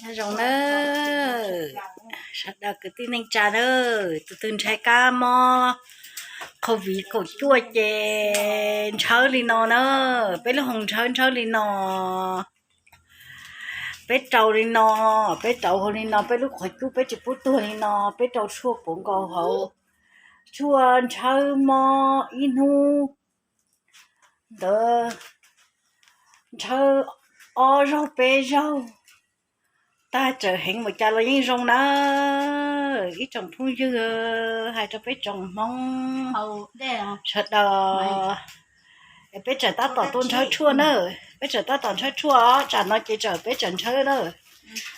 Nyob zoo na, sawv daws kwv tij neej tsa na, tus twg ntshai kab mob COVID kaum cuaj ces ntshawb li no na, peb lub hoo ntshawb ntshawb li no, peb rau li no, peb rau hauv li no, peb lub qhov cub peb tsis pub tuag li no, peb rau tshuaj puv nkaus hauv, tshuaj ntshawb mob ib hnub ntawd, ntshawb ob zaug peb zaug, tag tsawm heev mus cas los yeej zoo na. Ib tsoom phooj ywg, hais rau peb tsoom Hmoob sawv daws, peb tseem tab tom tuaj ntshawb tshuaj na, peb tseem tab tom ntshawb tshuaj, tsam no ces tseem peb tseem ntshawb na.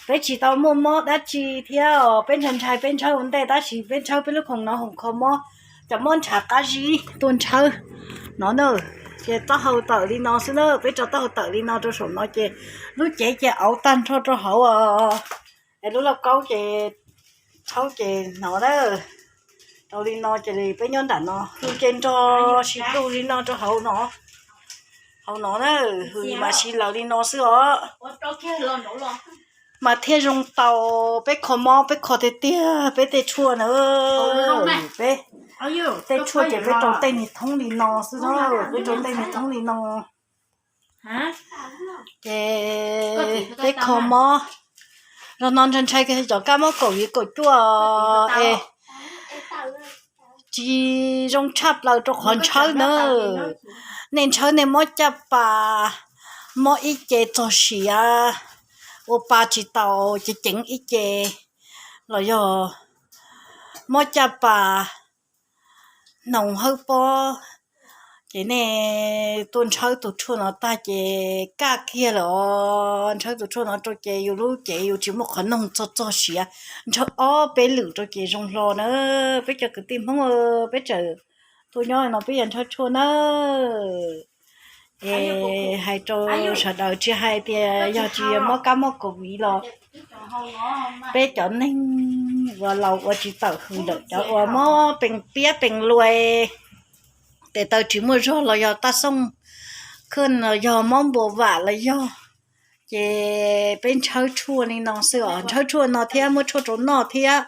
Peb tsis tau muaj mob dab tsi thiab os, peb ntshai ntshai peb ntshawb ua ntej, tab sis peb ntshawb peb lub khoom no hoom kho mob, cov mob ntshav qab zib tuaj ntshawb no na. Ces taub hau tawm li no xwb na, peb rau taub hau tawm li no rau saum no ces lub cev ces auv tag nrho rau hauv os. Es lub lauj kaub ces thaub ces hnov na, rau li no ces peb nyob nram no, hws ces nrog sis plug li no rau hauv no, hauv no na, hws mas sis lawv li no xwb os. Mas thiaj zoo tau, peb kho mob peb kho tiag tiag peb tej tshuaj na, peb tej tshuaj ces peb rau tej niag thoob li no xwb na, peb rau tej niag thoob li no. Ces peb kho mob, zaum no ntshai ntshai cov kab mob COVID kaum cuaj es tsis zoo tshaj plaws rau qhov ntshawb na. Nej ntshawb nej mob caj pas, mob ib ce txog siav, ua pa tsis tau, ceev ceev ib ce, los yog mob caj pas, hnoos hawb pob, ces nej tuaj ntshawb tus tshuaj no tag ces kaj kiag lawm os. Ntshawb tus tshuaj no rau ces yus lub cev yus tsis muaj qhov noog txog txog siav, ntshawb ob peb lwm rau ces zoo hlo na. Peb cov kwv tij Hmoob, peb tseem tuaj nyob no peb yog ntshawb tshuaj na. Es hais rau sawv daws tsis hais tias yog tsis yog mob kab mob COVID los peb cov neeg uas laus uas tsis tawm hws lawm, cov uas mob pees piab pees luas, tes taw tsis muaj zog los yog taj xooj khaj los yog mob npua vam los yog, ces peb ntshawb tshuaj li no xwb os. Ntshawb tshuaj no thiab muab tshuaj rau noj thiab,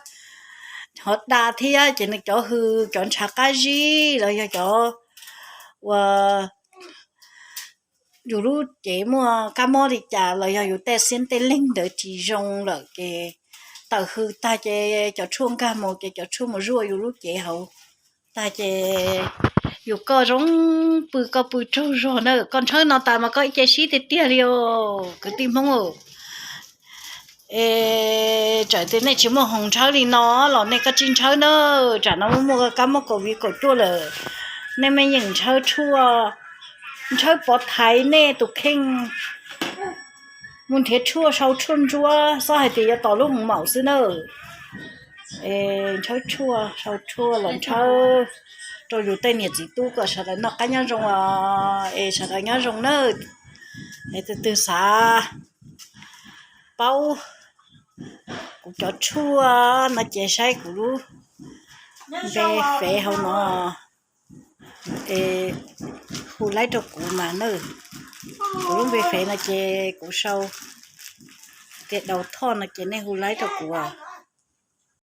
hov da thiab ces nws cov hws cov ntshav qab zib los yog cov uas yus lub cev muaj kab mob li cas los yog yus tej xiab tej leeg ntawd tsis zoo lawm ces tawm hws tag ces cov tshuaj nkag mus ces cov tshuaj mus zuaj yus lub cev hauv tag ces yus koj zoo pw koj pw tsaug zog na. Koj ntshawb no tas mas koj ib ce sib tiag tiag li os kwv tij Hmoob. Es txawm tias nej tsis muaj hoo ntshawb li no los nej koj tsis ntshawb na, tsam no muaj kab mob COVID kaum cuaj lawm, nej me yeem ntshawb tshuaj, ntshawb pov thaiv nej tus kheej mus nrhiav tshuaj sau tshuaj ntsuab, txhob hais tias yuav tos lub hoo maum xwb na. Es ntshawb tshuaj sau tshuaj los ntshawb rau yus tej niam txiv tub kom sawv daws noj qab nyob zoo os, es sawv daws nyob zoo na. Es tus twg xav paub kuv cov tshuaj no ces saib kuv lub npe fev hauv no, es hu laib rau kuv mas na. Kuv lub npe fev no ces kuv sau tias Daus Thoj no ces nej hu laib rau kuv.